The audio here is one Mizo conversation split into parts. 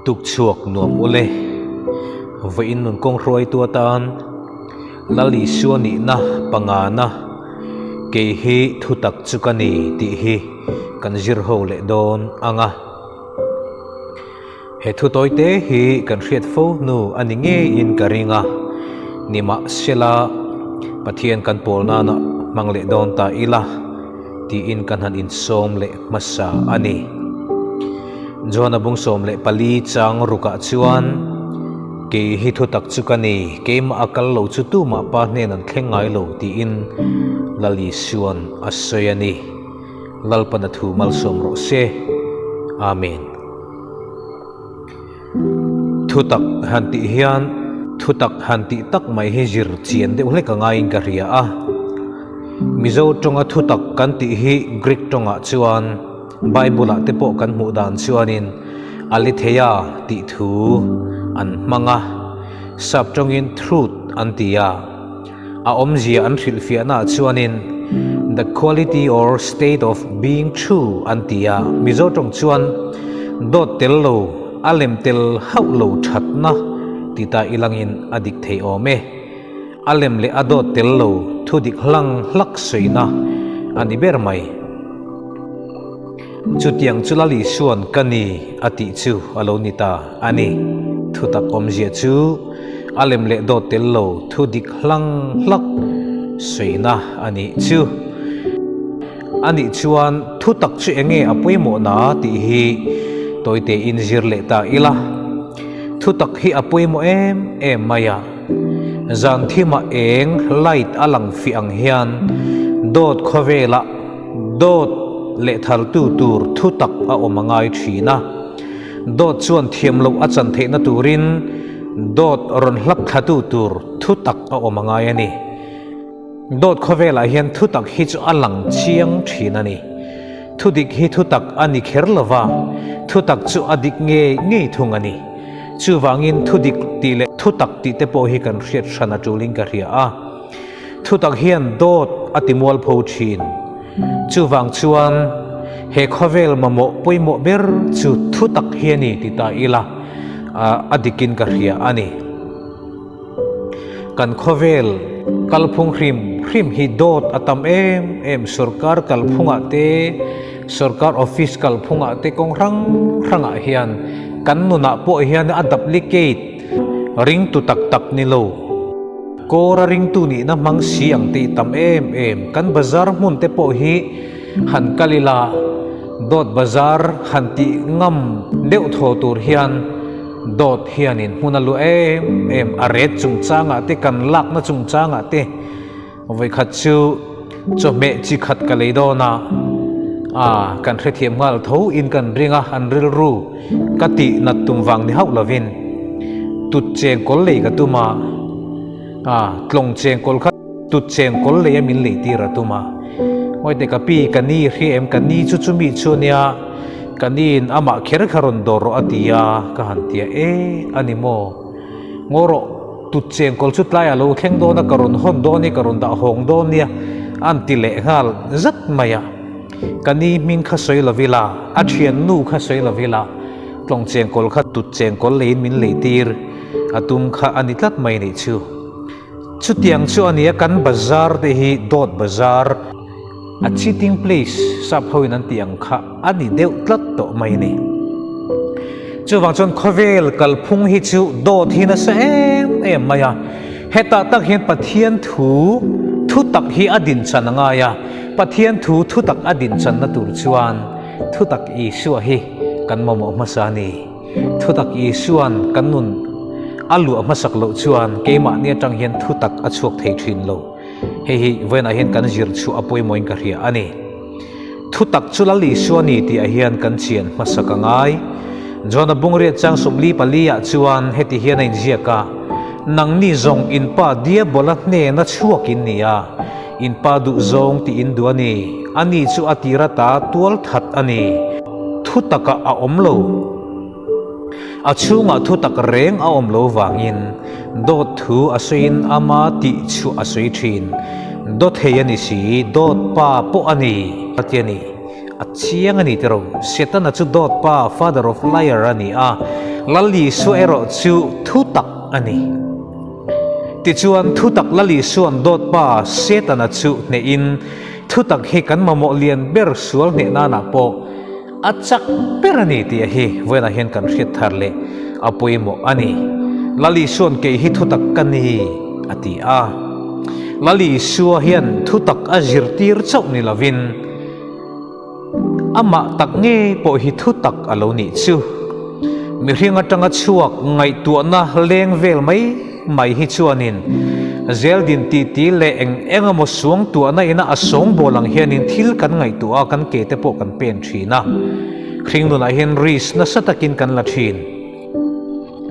Tukchhuak nuam ule. Vawiin nun kawng hruaitu atan Lal Isua nihna pangana kei hi thutak chu ka ni tih hi kan zir ho leh dawn ang a. He thu tawite hi kan hriat fo hnu a ni ngeiin ka ring a, nimahsela Pathian kan pawl nana hmang leh dawn ta ila tiin kan han insawm leh hmasa a ni. John-a bung 14 chang rukah chuan, Kei hi thutak chu ka ni, keimah a kal lo chu tumah Pa hnen an thleng ngai lo tiin Lal Isua'n a sawi a ni. Lalpana thu malsawm rawh se. Amen. Thutak han tih hian thutak han tih tak mai hi zir chian deuh hlek a ngaiin ka hria a. Mizo tawnga thutak kan tih hi Greek tawngah chuan Bible ah te pawh kan hmuh dan chuanin aletheia tih thu an hmang a, sap tawngin truth an ti a. A awmzia an hrilhfiahnaah chuanin the quality or state of being true an ti a, Mizo tawng chuan dawt tel lo, a lem tel hauh lo thatna ti ta ilangin a dik thei awm e. A lem leh a dawt tel lo thu dik hlang hlak sawina a ni ber mai. Chutiang chu Lal Isua'n ka ni a tih chu a lo ni ta a ni. Thutak awmzia chu a lem leh dawt tel lo thu dik hlang hlak sawina a nih chu. A nih chuan thutak chu eng nge a pawimawh na tih hi tawite in zir leh ta ila. Thutak hi a pawimawh em em mai a. Zan thimah eng light a lang fiah ang hian dawt khawvelah Dawt leh thaltu tur thu tak a awm a ngai thin a. Dawt chuan thiam loh a chan theihna turin dawt rawn hlap thlatu tur thu tak a awm a ngai a ni. Dawt khawvelah hian thu tak hi chu a lang chiang thin a ni. Thu dik hi thu tak a ni kher lo va, thu tak chu a dik ngei ngei thung a ni. Chuvangin thu dik tih leh thu tak tih te pawh hi kan hriat hran a tulin ka hria a. Thutak hian dawt a ti mualpho thin. Chuvang chuan he khawvel mamawh pawimawh ber chu thutak hi a ni ti ta ila a dikin ka hria a ni. Kan khawvel kalphung hrim hrim hi dawt a tam em em sorkar kalphungah te, sorkar office kalphungah te kawng hrang hrangah hian kan nunah pawh hian a duplicate ringtu tak tak ni lo. Kawra ringtu nihna hmang si ang tih tam em em. Kan bazar hmun te pawh hi han kal ila, dawt bazar han tih ngam deuh thaw tur hian dawt hianin hmun a luah em em. A ret chungchangah te, kan lakna chungchangah te vawikhat chu chawhmeh chi khat ka lei dawn a, ah kan hrethiam nghal tho in kan ring a, an rilru ka tih nat tum vang ni hauh lovin tut cheng kawl lei ka tum a, ah tlawng cheng kawl kha tut cheng kawl lei a min lei tir a tum a, Mawite ka pi ka ni hria em ka ni chu chumi chu nia ka niin amah kher kha rawn dawr rawh a ti a ka han ti a, e a ni maw? Ngaw rawh, tut cheng kawl chu tlai a lo thleng dawn a, ka rawn hawn dawn i, ka rawn dah hawng dawn nia an ti leh nghal zat mai a. Ka ni hming kha sawi lo ila, a thiannu kha sawi lo ila, tlawng cheng kawl kha tut cheng kawl leiin min lei tir a tum kha a ni tlat mai nih chu. Chutiang chu a nia kan bazar te hi dawt bazar, a cheating place sap hoin an tih ang kha a ni deuh tlat tawh mai a ni. Chuvang chuan khawvel kalphung hi chu dawt hi nasa em em mai a, hetah tak hian Pathian thu thu tak hi a din chan a ngai a, Pathian thu thu tak a din channa tur chuan thu tak Isua hi kan mamawh hmasa a ni. Thu tak Isua'n kan nun a luah hmasak loh chuan keimahni atang hian thu tak a chhuak thei thin lo. Hei hi vawiinah hian kan zir chhuah a pawimawhin ka hria a ni. Thu tak chu Lal Isua ni tihah hian kan chian hmasak a ngai. John-a bungriat chang 44 ah chuan heti hian a inziak a, Nangni zawng in pa Diabola hnena chhuak in ni a, in pa duh zawng tih in duh a ni, ani chu a tir ata tual that a ni. Thu takah a awm lo. A chhungah thu tak reng a awm lo vangin dawt thu a sawiin ama tih chhuah a sawi thin. Dawt thei a ni si, dawt pa pawh a ni a ti a ni. A chiang a ni tiro. Setana chu dawt pa, father of liar a ni a. Lal Isua erawh chu thutak a ni. Tichuan, thutak Lal Isua'n dawtpa Setana chu hnehin thutak hi kan mamawh lian ber sual hneh nanah pawh a chak ber a ni tih a hi vawiinah hian kan hriat thar leh a pawimawh a ni. Lal Isua'n kei hi thutak ka ni a ti a. Lal Isua hian thutak a zirtir chauh ni lovin, Amah tak ngei pawh hi thu tak a lo nih chu. Mihring atanga chhuak ngaihtuahna leng vel mai mai hi chuanin zeldin titi leh eng eng emaw suangtuahna ina a sawngbawl ang hianin thil kan ngaihtuah a, kan ke te pawh kan pen thin a. Hring nunah hian risk nasa takin kan la thin.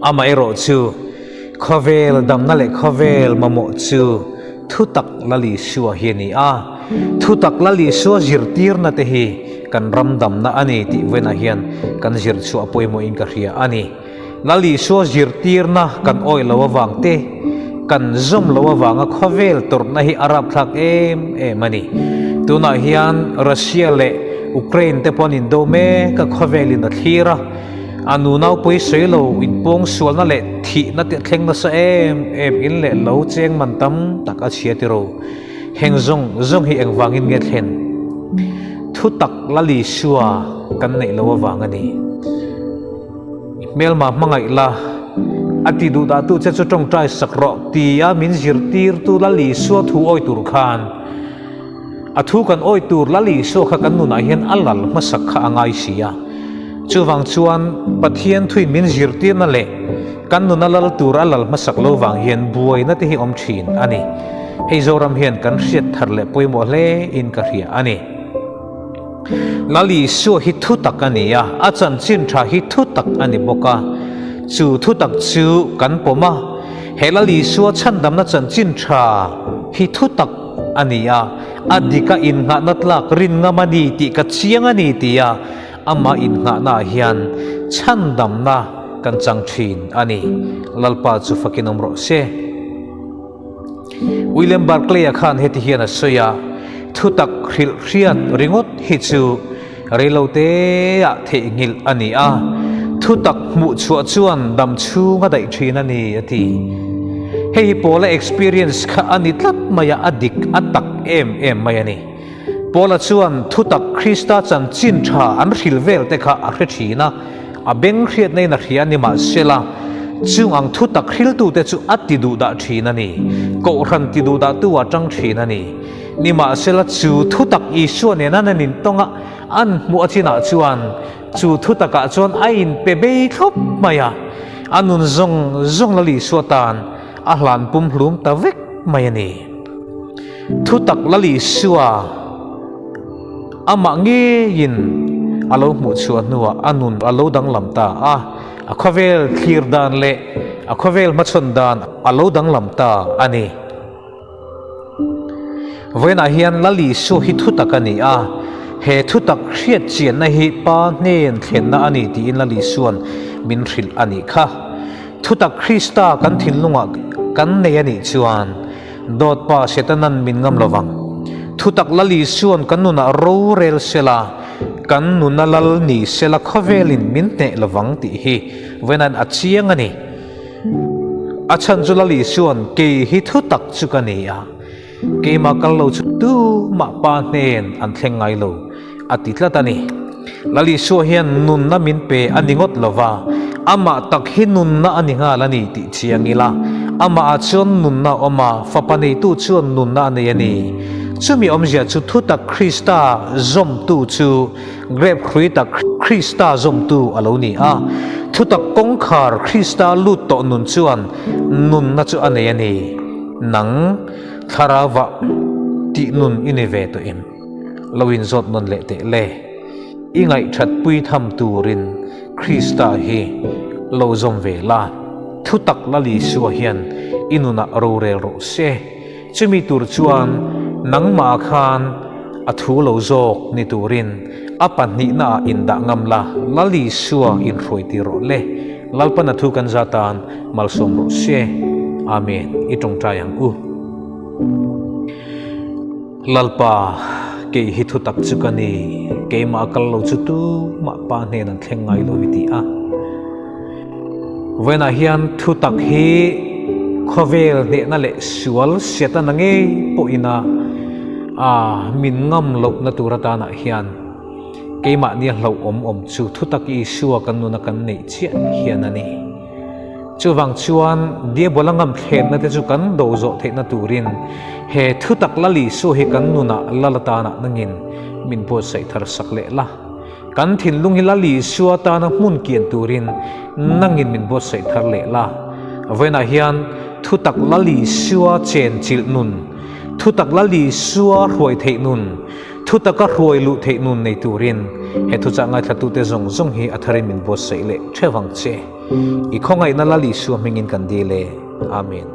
Amaherawh chu khawvel damna leh khawvel mamawh chu thutak Lal Isua hi a ni a. Thutak Lal Isua zirtirna te hi kan ram damna a ni tih vawiinah hian kan zir chhuah pawimawhin ka hria a ni. Lal Isua zirtirna kan awih lo avang te, kan zawm lo avanga khawvel tawrhna hi a rapthlak em em a ni. Tunah hian Russia leh Ukraine te pawh an indo mek a, khawvelin a thlir a. A nunaupui sawi lo inpawng sualna leh thihna te thleng nasa em em in leh lo cheng man tam tak a chhia tiro. Heng zawng zawng hi engvangin nge thlen? Thu tak Lal Isua kan neih lo avang a ni. I hmelma hmangaih la, a ti duh dah tu che chu tawngtai sak rawh tia min zirtirtu Lal Isua thu awi tur khan A thu kan awi tur Lal Isua kha kan nunah hian a lal hmasak kha a ngai si a. Chuvang chuan Pathian thuin min zirtirna leh kan nuna lal tur a lal hmasak lo vang hian buaina te hi awm thin a ni. Hei Zoram hian kan hriat thar leh pawimawh hle in ka hria a ni. Lal Isua hi thu tak a ni a, a chanchin tha hi thu tak a ni bawk a. Chu thu tak chu kan pawm a, he Lal Isua chhandamna chanchin tha hi thu tak a ni a, a dika innghahna tlak rin ngam a ni tih ka chiang a ni tia amah innghahnaah hian chhandamna kan chang thin a ni. Lalpa chu fakin awm rawh se. William Barclay-a khan heti hian a sawi a, Thutak hrilh hriat ringawt hi chu reiloteah theihnghilh a ni a, thutak hmuh chhuah chuan dam chhung a daih thin a ni, a ti. Hei hi Paula experience kha a ni tlat mai a, a dik a tak em em mai a ni. Paula chuan thutak Krista chanchin tha an hrilh vel te kha a hre thin a, a beng hriatna in a hria ni mahsela, chung ang thutak hriltute chu a ti duh dah thin a ni, kohhran ti duh dah tu a tang thin a ni. Nimahsela chu thutak Isua nena an intawng a, an hmuh a chinah chuan chu thutakah chuan a inpe bei thlawp mai a, a nun zawng zawng Lal Isua tan a hlan pumhlum ta vek mai a ni. Thutak Lal Isua amah ngeiin a lo hmuh chhuah hnuah a nun a lo danglam ta a, a khawvel thlir dan leh a khawvel hmachhawn dan a lo danglam ta a ni. Vawiinah hian Lal Isua hi thutak a ni a, he thutak hriat chianna hi Pa hnen thlenna a ni tiin Lal Isua'n min hrilh a nih kha. Thutak Krista kan thinlungah kan nei a nih chuan dawt Pa Setana'n min ngam lo vang. Thutak Lal Isua'n kan nunah rorel sela, kan nuna lal ni sela khawvelin min hneh lo vang tih hi vawiina'n a chiang a ni. A chhan chu Lal Isua'n kei hi thu tak chu ka ni a, keimah kal lo chu tumah Pa hnen an thleng ngai lo, a ti tlat a ni. Lal Isua hian nunna min pe a ni ngawt lo va, amah tak hi nunna a ni nghal a ni tih chiang ila, amahah chuan nunna a awm a, Fapa neitu chuan nunna a nei a ni. Chumi awmzia chu thutak Krista zawmtu chu Grape hrui tak Krista zawmtu a lo ni a, thutak kawngkhar Krista lut tawh nun chuan nunna chu a nei a ni. Nang, thlarauva tih nun i ni ve tawh em? Lo inzawt nawn leh teh le. I ngaihthat pui tham turin Krista hi lo zawm ve la, thutak Lal Isua hian i nunah rorel rawh se. Chumi tur chuan nangmah khan a thu lo zawk ni turin a pahnihnaah indah ngam la, Lal Isua inhruai tir rawh le. Lalpan a thu kan za tan malsawm rawh se. Amen. I tawngtai ang u. Lalpa, kei hi thutak chu ka ni, keimah a kal lo chu tumah Pa hnen an thleng ngai lo i ti a. Vawiinah hian thutak hi khawvel hnehna leh sual Setana ngei pawhina a min ngam lohna tur atanah hian keimahnia hlauhawm awm chu thutak Isua kan nuna kan neih chiah hian a ni. Chuvang chuan Diabola ngam thlenna te chu kan do zawh theihna turin he thutak Lal Isua hi kan nunah lal atanah nangin min buatsaih thar sak leh la. Kan thinlung hi Lal Isua tana hmun kian turin nangin min buatsaih thar leh la. Vawiinah hian thutak Lal Isua chenchilh nun, thutak Lal Isua hruai theih nun, thutaka hruai luh theih nun nei turin he thuchah ngaithlatute zawng zawng hi a tharin min buatsaih leh theuh ang che. I khawngaihna Lal Isua hmingin kan dil e. Amen.